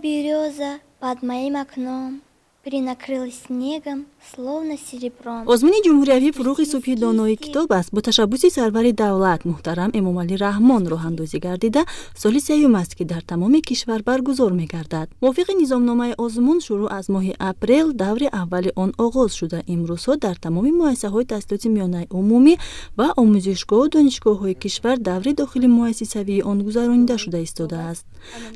Белая береза под моим окном принакрылась снегом, словно серебром. Озмуни ҷумҳуриявии «Фурӯғи субҳи донои китоб аст» бо ташаббуси сарвари давлат муҳтарам Эмомалӣ Раҳмон роҳандозӣ гардида, соли сеюм аст, ки дар тамоми кишвар баргузор мегардад. Мувофиқи низомномаи озмун, шурӯъ аз моҳи апрел даври аввали он оғоз шуда, имрӯзҳо дар тамоми муассисаҳои таҳсилоти миёнаи умумӣ ва омӯзишгоҳу донишгоҳҳои кишвар даври дохили муассисавии он гузаронида шуда истодааст.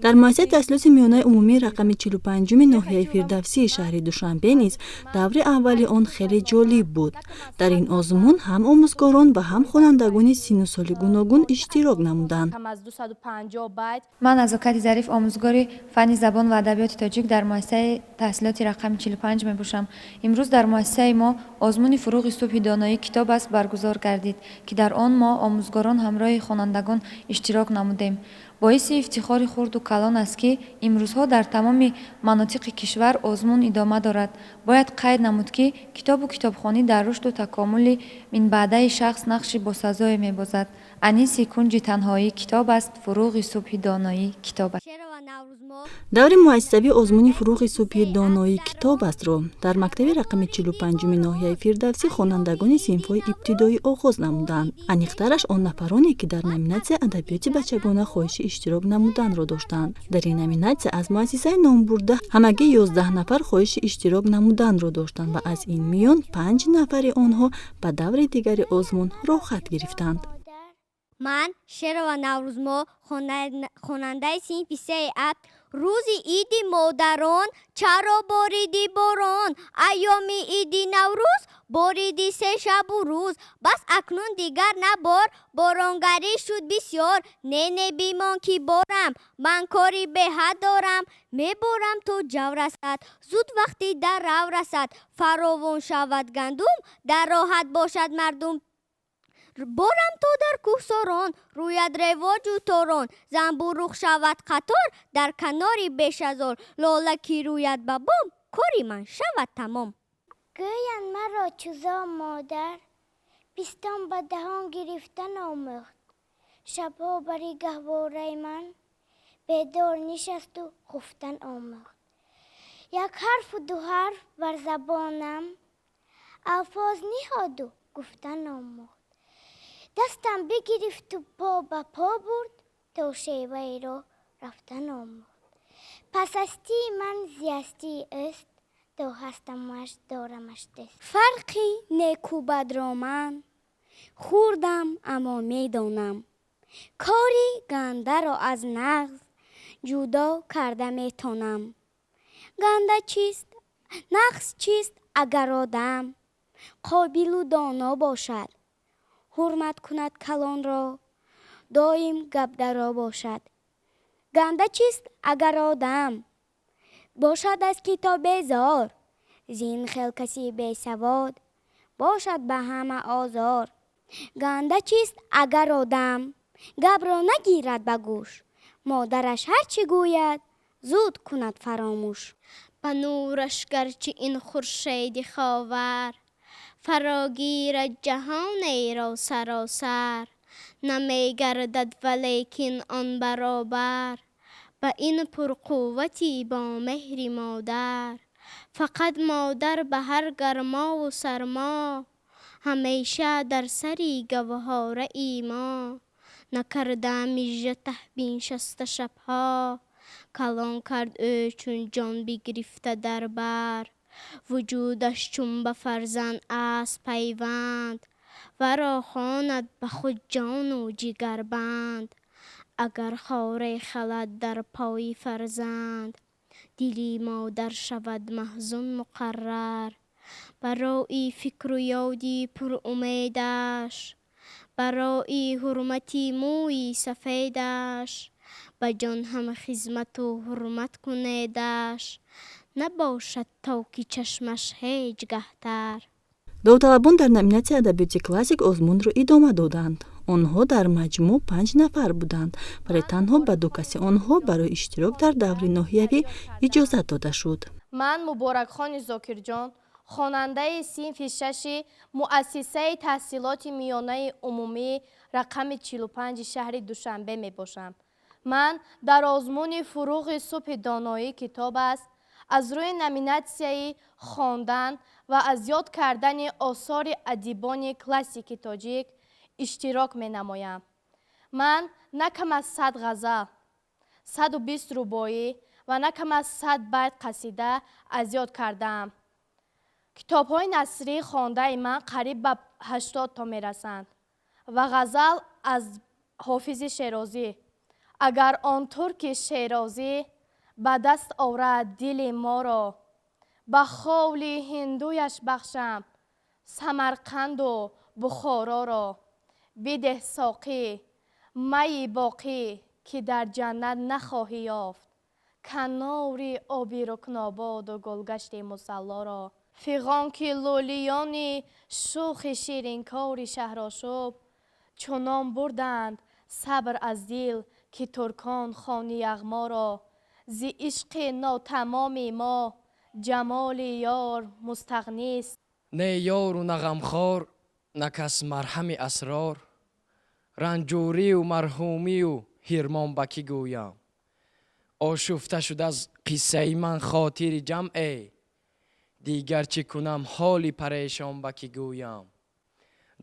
Дар муассисаи таҳсилоти миёнаи умумии рақами 45-уми ноҳияи Фирдавсии шаҳри Душанбе низ даври аввали он хеле ҷолиб буд. Дар ин озмун ҳам омӯзгорон ва ҳам хонандагони синну соли гуногун иштирок намуданд. Ман Назокати Зариф, омӯзгори фанни забон ва адабиёти тоҷик дар муассисаи таҳсилоти рақами 45 мебошам. Имрӯз дар муассисаи мо озмуни «Фурӯғи субҳи доноӣ китоб аст» баргузор гардид, ки дар он мо, омӯзгорон, ҳамроҳи хонандагон иштирок намудем. Боиси ифтихори хурду калон аст, ки имрӯзҳо дар тамоми манотиқи кишвар озмун идома дорад. Бояд қайд намуд, ки китобу китобхонӣ дар рушду такомули минбаъдаи шахс нақши босазое мебозад. Аниси кунҷи танҳоӣ китоб аст, фурӯғи субҳи доноӣ китоб аст. Даври муассисавии озмуни «Фурӯғи субҳи доноӣ китоб астро» дар мактаби рақами 45-уми ноҳияи Фирдавсӣ хонандагони синфҳои ибтидоӣ оғоз намуданд. Аниқтараш, он нафароне, ки дар номинатсияи адабиёти бачагона хоҳиши иштирок намуданро доштанд. Дар ин номинатсия аз муассисаи номбурда ҳамагӣ 11 нафар хоҳиши иштирок намуданро доштанд ва аз ин миён панҷ нафари онҳо ба даври дигари озмун роҳхат гирифтанд. Ман Шерова Наврӯзмо, хонандаи синфи сеи А. Рӯзи иди модарон чаро бориди борон? Айёми иди Наврӯз бориди се шабу рӯз. Бас, акнун дигар набор, боронгарӣ шуд бисёр. Не, не, бимон, ки борам, ман кори беҳад дорам. Меборам, то ҷав расад, зуд вақти дарав расад, фаровон шавад гандум, дар роҳат бошад мардум. Борам, то дар кӯҳсорон рӯяд ревоҷу торон, занбуруғ шавад қатор дар канори бешазор, лола ки рӯяд ба бом, кори ман шавад тамом. Гӯянд маро чузо модар пистон ба даҳон гирифтан омӯхт, шабҳо бари гаҳвораи ман бедор нишасту хуфтан омӯхт. Як ҳарфу ду ҳарф бар забонам алфоз ниҳоду гуфтан омӯхт. Дастам бигирифту по ба по бурд, то шеваи роҳ рафтан омӯхт. Пас ҳастии ман зи ҳастии ӯст, то ҳастамаш дорамаш дӯст. Фарқи неку бадро ман хурдам, аммо медонам, кори гандаро аз нағз ҷудо карда метонам. Ганда чист, нағз чист? Агар одам қобилу доно бошад, ҳурмат кунад калонро, доим гапдаро бошад. Ганда чист? Агар одам бошад аз китоб безор, зин хел каси бесавод бошад ба ҳама озор. Ганда чист? Агар одам гапро нагирад ба гӯш, модараш ҳар чӣ гӯяд, зуд кунад фаромӯш. Ба нураш гарчи ин хуршеди ховар фарогирад ҷаҳонеро саросар, намегардад валекин он баробар ба ин пурқуввати бо меҳри модар. Фақат модар ба ҳар гармову сармо ҳамеша дар сари гавҳораи мо накарда мижа таҳбин шаста шабҳо калон кард ӯ, чун ҷон бигирифта дар бар. Вуҷудаш чун ба фарзанд аст пайванд, варо хонад ба худ ҷону ҷигарбанд. Агар хоре халад дар пои фарзанд, дили модар шавад маҳзун муқаррар. Барои фикру ёди пурумедаш, барои ҳурмати мӯи сафедаш, ба ҷон ҳам хизмату ҳурмат кунедаш, набошад то ки чашмаш ҳеҷ гаҳ тар. Довталабон дар номинатсияи адабиёти классик озмунро идома доданд. Онҳо дар маҷмӯъ панҷ нафар буданд, вале танҳо ба ду каси онҳо барои иштирок дар даври ноҳиявӣ иҷозат дода шуд. Ман Муборакхони Зокирҷон, хонандаи синфи шаши муассисаи таҳсилоти миёнаи умумӣ рақами 45-и шаҳри Душанбе мебошам. Ман дар озмуни Фурӯғи субҳи доноӣ китоб аст аз рӯи номинатсияи хондан ва аз ёд кардани осори адибони классики тоҷик иштирок менамоям. Ман на кам аз 100 ғазал, 120 рубоӣ ва на кам аз 100 байт қасида аз ёд кардаам. Китобҳои насрии хондаи ман қариб ба 80 то мерасанд ва ғазал аз Ҳофизи Шерозӣ. Агар он турки шерозӣ ба даст орад дили моро, ба ховли ҳиндуяш бахшам Самарқанду Бухороро. Бидеҳ соқӣ майи боқӣ, ки дар ҷаннат нахоҳӣ ёфт канори оби Рукнободу гулгашти Мусаллоро. Фиғон ки лӯлиёни шӯхи ширинкори шаҳрошӯб чунон бурданд сабр аз дил, ки туркон хони яғморо. Зи ишқи нотамоми мо ҷамоли ёр мустағнист. Не ёру на ғамхор, на кас марҳами асрор, ранҷурию марҳумию ҳирмон ба кӣ гӯям? Ошуфта шуд аз қиссаи ман хотири ҷамъе, дигар чӣ кунам, ҳоли парешон ба кӣ гӯям?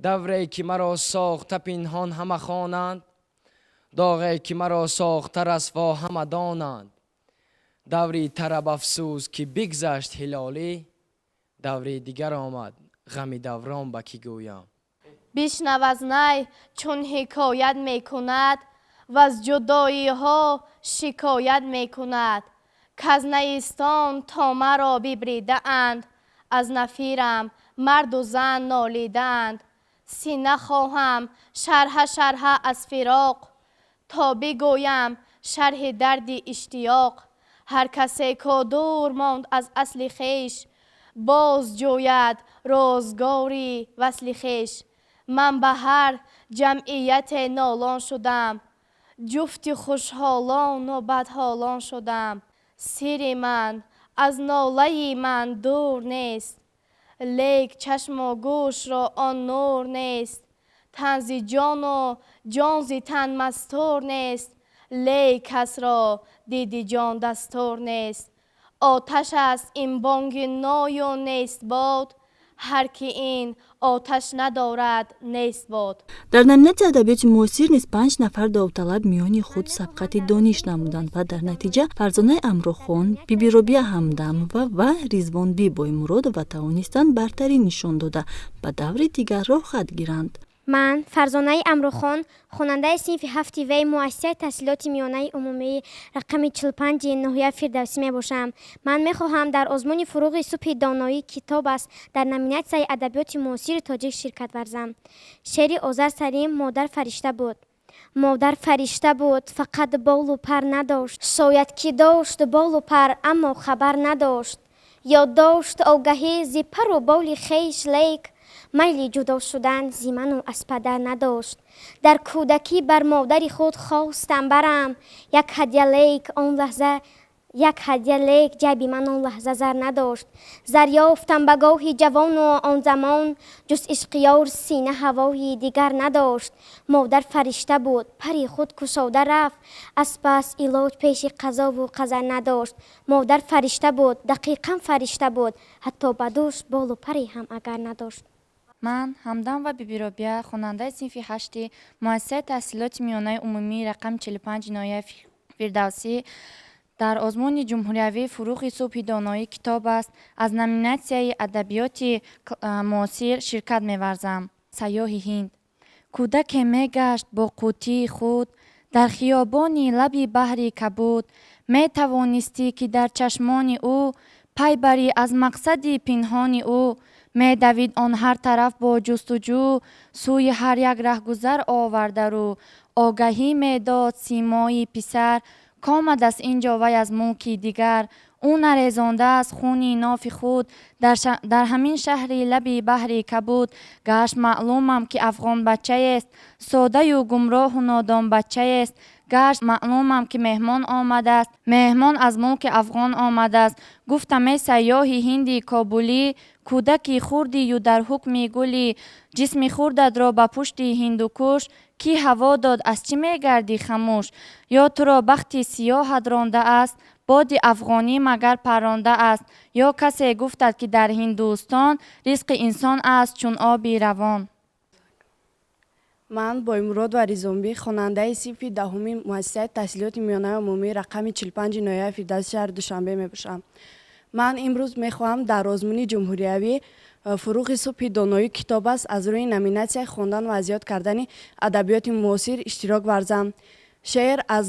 Давре ки маро сохта пинҳон ҳама хонанд, доғе ки маро сохта расво ҳама донанд. Даври тарабафсӯз ки бигзашт ҳилолӣ, даври дигар омад, ғами даврон ба кӣ гӯям? Бишнав аз най чун ҳикоят мекунад, ваз ҷудоиҳо шикоят мекунад, каз наистон то маро бибридаанд, аз нафирам марду зан нолидаанд. Сина хоҳам шарҳа шарҳа аз фироқ, то бигӯям шарҳи дарди иштиёқ. Ҳар касе ко дур монд аз асли хеш, боз ҷӯяд рӯзгори васли хеш. Ман ба ҳар ҷамъияте нолон шудам, ҷуфти хушҳолону бадҳолон шудам. Сири ман аз нолаи ман дур нест, лек чашму гӯшро он нур нест. Тан зи ҷону ҷон зи тан мастур нест, лек касро диди ҷон дастур нест. Оташ аст ин бонги ною нест бод, ҳар ки ин оташ надорад нест бод. Дар номинатсияи адабиёти муосир низ панҷ нафар довталаб миёни худ сабқати дониш намуданд ва дар натиҷа Фарзонаи Амрохон, Бибиробия Ҳамдамова ва Ризвонби Боймуродова тавонистанд бартарӣ нишон дода, ба даври дигар роҳхат гиранд. Ман Фарзонаи Амрухон, хонандаи синфи ҳафти В муассисаи таҳсилоти миёнаи умумии рақами 45 ноҳияи Фирдавсӣ мебошам. Ман мехоҳам дар озмуни Фурӯғи субҳи доноӣ китоб аст дар номинатсияи адабиёти муосири тоҷик ширкат варзам. Шеъри Озар Салим «Модар фаришта буд». Модар фаришта буд, фақат болу пар надошт. Шояд ки дошт болу пар, аммо хабар надошт. Ёд дошт огаҳӣ зи пару боли хеш, лек майли ҷудо шудан зи ману аз падар надошт. Дар кӯдакӣ бар модари худ хостам барам як ҳадя, лек он лаҳза як ҳадя, лек ҷайби ман он лаҳза зар надошт. Зар ёфтам ба гоҳи ҷавону он замон ҷуз ишқи ёр сина ҳавои дигар надошт. Модар фаришта буд, пари худ кушода рафт, аз пас илоҷ пеши қазову қазар надошт. Модар фаришта буд, дақиқан фаришта буд, ҳатто ба дӯш болу паре ҳам агар надошт. Ман Ҳамдам ва Бибиробия, хонандаи синфи ҳашти муассисаи таҳсилоти миёнаи умумии рақами 45 ноҳияи Фирдавсӣ, дар озмуни ҷумҳуриявии Фурӯғи субҳи доноӣ китоб аст аз номинатсияи адабиёти муосир ширкат меварзам. Сайёҳи ҳинд. Кӯдаке мегашт бо қутии худ дар хиёбони лаби баҳри кабуд. Метавонистӣ, ки дар чашмони ӯ пай барӣ аз мақсади пинҳони ӯ. Медавид он ҳар тараф бо ҷустуҷӯ, сӯи ҳар як раҳгузар оварда рӯ. Огаҳӣ медод симои писар, комадааст ин ҷо вай аз мулки дигар. Ӯ нарезондааст хуни нофи худ дар ҳамин шаҳри лаби баҳри кабуд. Гашт маълумам, ки афғонбачаест, содаю гумроҳу нодонбачаест. Гашт маълумам, ки меҳмон омадааст, меҳмон аз мулки афғон омадааст. Гуфтам: «Эй сайёҳи ҳинди кобулӣ, Кӯдаки хурдию дар ҳукми гулӣ, ҷисми хурдатро ба пушти Ҳиндукуш кӣ ҳаво дод, аз чӣ мегардӣ хамӯш? Ё туро бахти сиёҳат рондааст, боди афғонӣ магар паррондааст, ё касе гуфтад, ки дар Ҳиндустон ризқи инсон аст чун оби равон. Ман Боймурод ва Ризомбӣ, хонандаи синфи 10-уми муассисаи таҳсилоти миёнаи умумӣ рақами 45 ноҳияи Фирдавси шаҳри Душанбе мебошам. Ман имрӯз мехоҳам дар озмуни ҷумҳуриявӣ «Фуруғи субҳи доноӣ китоб аст» аз рӯи номинатсияи хондан ва аз ёд кардани адабиёти муосир иштирок варзам. Шеър аз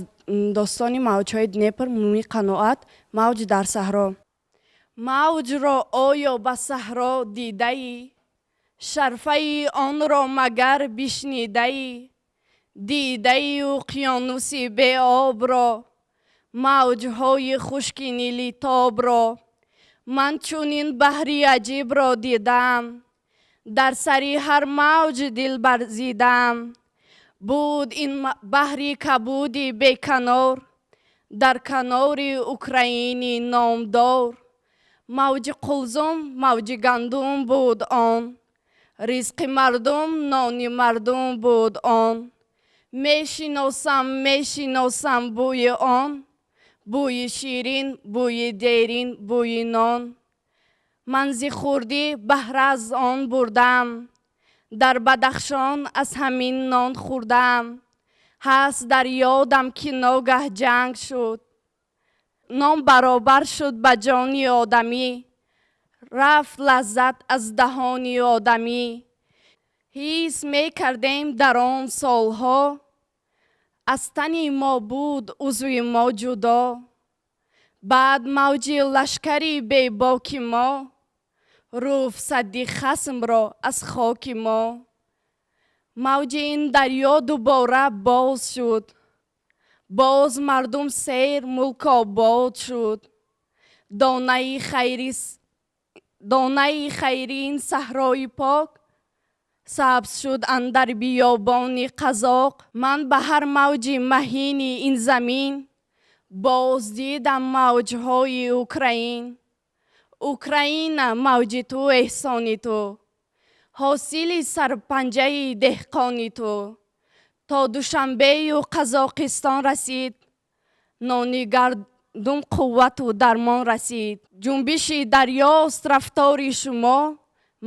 достони «Мавҷҳои Днепр» Мумӣ Қаноат, «Мавҷ дар саҳро». Мавҷро оё ба саҳро дидаӣ? Шарфаи онро магар бишнидаӣ? Дидаи уқёнуси беобро, мавҷҳои хушки Нилитобро? Ман чунин баҳри аҷибро дидам, дар сари ҳар мавҷ дил барзидам. Буд ин баҳри кабуди беканор дар канори Украини номдор. Мавҷи Қулзум, мавҷи гандум буд он, ризқи мардум, нони мардум буд он. Мешиносам, мешиносам бӯи он, бӯи ширин, бӯи дерин, бӯи нон. Ман зи хурдӣ баҳра аз он бурдам, дар Бадахшон аз ҳамин нон хӯрдам. Ҳаст дар ёдам, ки ногаҳ ҷанг шуд, нон баробар шуд ба ҷони одамӣ, рафт лаззат аз даҳони одамӣ. Ҳис мекардем дар он солҳо, аз тани мо буд узви мо ҷудо. Баъд мавҷи лашкари бебоки мо руфт садди хасмро аз хоки мо. Мавҷи ин дарё дубора боз шуд, боз мардум сер, мулк обод шуд. Донаи хайри ин саҳрои пок сабз шуд андар биёбони қазоқ. Ман ба ҳар мавҷи маҳини ин замин боз дидам мавҷҳои Украин. Украина, мавҷи ту, эҳсони ту, ҳосили сарпанҷаи деҳқони ту. То Душанбею Қазоқистон расид, нони гардум қуввату дармон расид. Ҷунбиши дарёст рафтори шумо,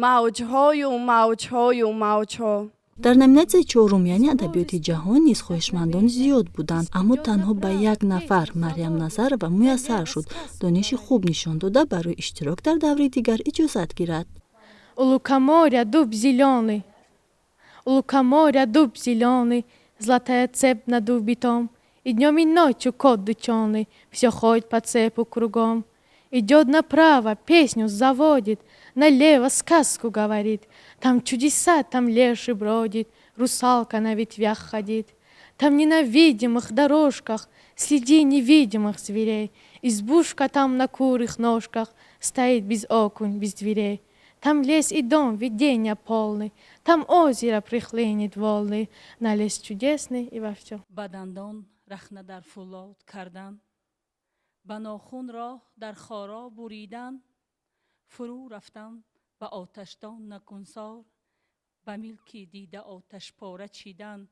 мавҷҳою мавҷҳою мавҷҳо. Дар номинатсияи чорум, яъне адабиёти ҷаҳон, низ хоҳишмандон зиёд буданд, аммо танҳо ба як нафар, Марьям Назарова, муяссар шуд дониши хуб нишон дода, барои иштирок дар даври дигар иҷозат гирад. У лукоморья дуб зеленый, у лукоморья дуб зеленый, золотая цепь на дубе том, и днем и ночью кот дученый все ходит по цепу кругом. Идет направо, песню заводит, налево сказку говорит. Там чудеса, там леший бродит, русалка на ветвях ходит. Там не на видимых дорожках следи невидимых зверей. Избушка там на курых ножках стоит без окон, без дверей. Там лес и дом, видения полный, там озеро прихлынет волны, на лес чудесный и во все. Ба дандон рахна дар фӯлод кардан, ба нохун роҳ дар хоро буридан, фурӯ рафтан ба оташдон накунсор, ба милки дида оташпора чидан.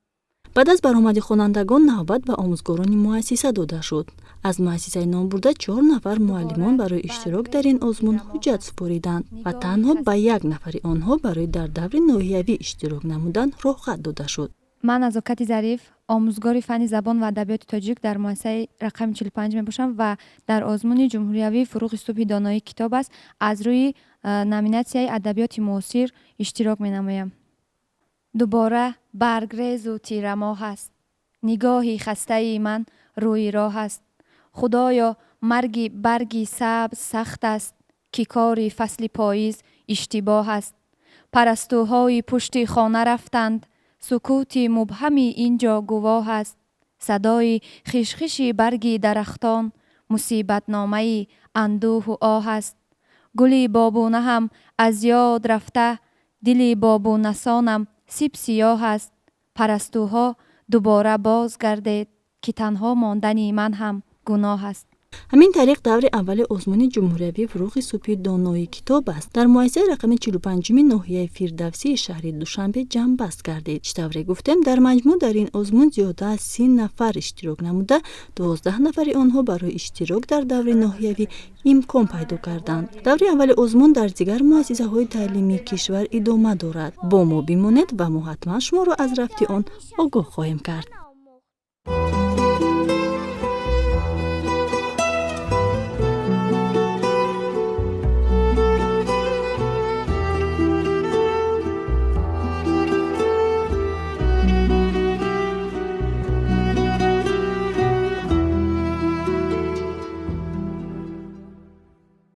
Баъд аз баромади хонандагон навбат ба омӯзгорони муассиса дода шуд. Аз муассисаи номбурда чор нафар муаллимон барои иштирок дар ин озмун ҳуҷҷат супориданд ва танҳо ба як нафари онҳо барои дар даври ноҳиявӣ иштирок намудан роҳхат дода шуд. Ман Назокати Зариф, омӯзгори фанни забон ва адабиёти тоҷик дар муассисаи рақами 45 мебошам ва дар озмуни ҷумҳуриявии «Фуруғи субҳи доноӣ китоб аст» аз рӯи номинатсияи адабиёти муосир иштирок менамоям. Дубора баргрезу тирамоҳ аст, нигоҳи хастаи ман рӯи роҳ аст. Худоё, марги барги сабз сахт аст, ки кори фасли поиз иштибоҳ аст. Парастуҳои пушти хона рафтанд, сукути мубҳами ин ҷо гувоҳ аст. Садои хишхиши барги дарахтон мусибатномаи андӯҳу оҳ аст. Гули бобунаҳам аз ёд рафта, дили бобунасонам сиб сиёҳ аст. Парастуҳо, дубора боз гардед, ки танҳо мондани ман ҳам гуноҳ аст. Ҳамин тариқ, даври аввали озмуни ҷумҳуриявии «Фурӯғи субҳи донои китоб аст» дар муассисаи рақами 45-уми ноҳияи Фирдавсии шаҳри Душанбе ҷамъбаст гардид. Чӣ тавре гуфтем, дар маҷмӯъ дар ин озмун зиёда аз 30 нафар иштирок намуда, 12 нафари онҳо барои иштирок дар даври ноҳиявӣ имкон пайдо карданд. Даври аввали озмун дар дигар муассисаҳои таълимии кишвар идома дорад. Бо мо бимонед ва мо ҳатман шуморо аз рафти он огоҳ хоҳем кард.